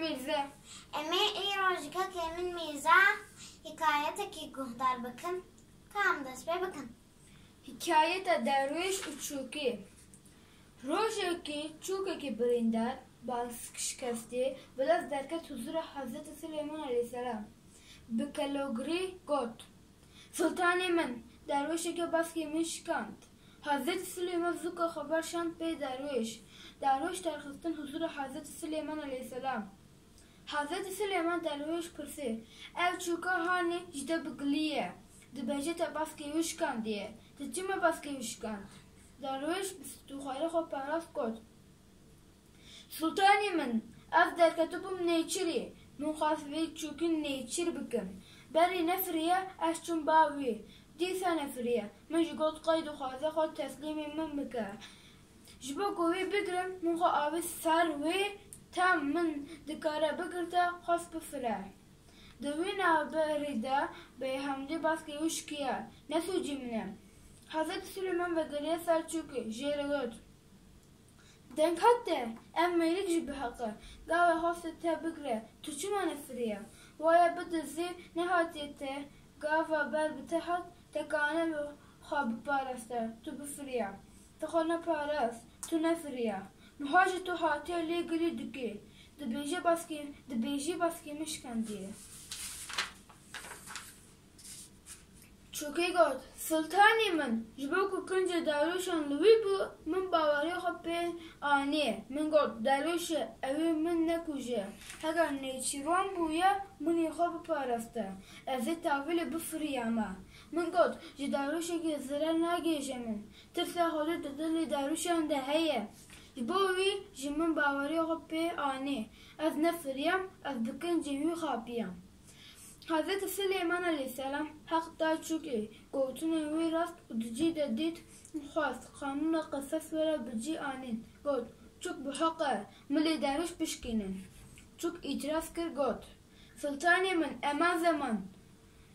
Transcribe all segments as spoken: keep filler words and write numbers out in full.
Mîrze. Em ê îrojikekê min Mîrze hikayetekî guhdar bikin. Ka em dest pê bikin. Hikayeta derwêş û çûkê. Rojekê çûkekî birîndar, bask şikestî, bi dest derket huzura Hezretî Silêman aleyhisselam. Bi kelogirî got: "Sultanê min, derwêşeke baskê min şikand." Hezretî Silêman zûka xeber şand pê derwêş. Derwêş derxistin huzura Hezretî Silêman aleyhisselam. Hezretî Silêman derwêş pirsî: "Ev çûka hanê ji te bi gilî ye. Dibêje te baskê wî şikandiye. Tu çima baskê wî şikand?" Derwêş bi stûxwarê xwe parast got: "Sultanê min, ez derketibûm nêçirî. Min xwest vê çûkî nêçir bikim. Berê nefiriye, ez çûm ba wî. Dîsa nefiriye. Min ji got qey dixwaze xwe teslîmê min bike. Ji bo ku wî bigrim, min xwe avêt ser wê, tam min dikare bigirta, xwest bifire. Di wî navberî de bêhemdî baskê wî şikiya, ne sûcî min e." Hezretî Silêman vegeriya ser çûkê, jê re got: "Deng hat te, ev mêrik jî bi heq e. Gava xwest te bigire, tu çima nefiriye? Waya bidizî nehatiye te, gava ber bi te hat, te kane xwe biparasta, tu bifiriya. Tu xwe neparast, tu nefiriya. Niha jî tu hatiye lê gilî dikî. Dibêje baskê, dibêjî baskê min şikandiye." Çûkê got: "Sultanê min, ji bo ku kincê darûşan li wî bû, min baweriya xwe pê anî. Min got, derwêşe, ew ê min nekuje. Heger nêçîrwan bûye, min ê xwe biparasta. Ez ê tavîlê bifiriyama." Min got: "Ji darûşekê zirar nagêje min. Tirsa Xwedê di dilê darûşan de heye. Ji bo wî ji min baweriya xwe pê anî. Ez nefiriyam, ez bi kincên wî xapiyam." Hezretî Silêman aleyhisselam heq da çûkê, gotinên wî rast û di cî de dît û xwest qanûna qisas were bi cî anîn. Got: "Çûk bi heq e, milê derwêş bişkînin." Çûk îtiraz kir, got: "Sultanê min, ema zeman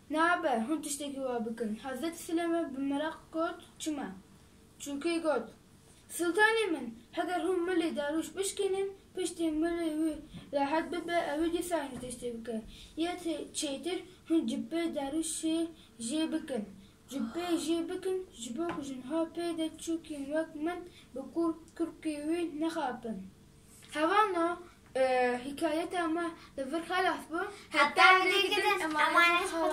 nabe hûn tiştekî wa bikin." Hezretî Silêman bi meraq got: "Çima?" Çûkê got: "Sultanê min, heger hûn milê darûş bişkînin, piştî milê wî rehet bibe, ew ê dîsa jî tiştê bike. Ya tê-, çêtir hûn cibê darûşê jê bikin. Cibê jê bikin, ji bo ku ji niha pê de çûkên wek min bi kur-, kurkê wî nexapin." Hevano, e, hikayeta me li vir xelas bû. Heta vê yekê din, emanet Xuda.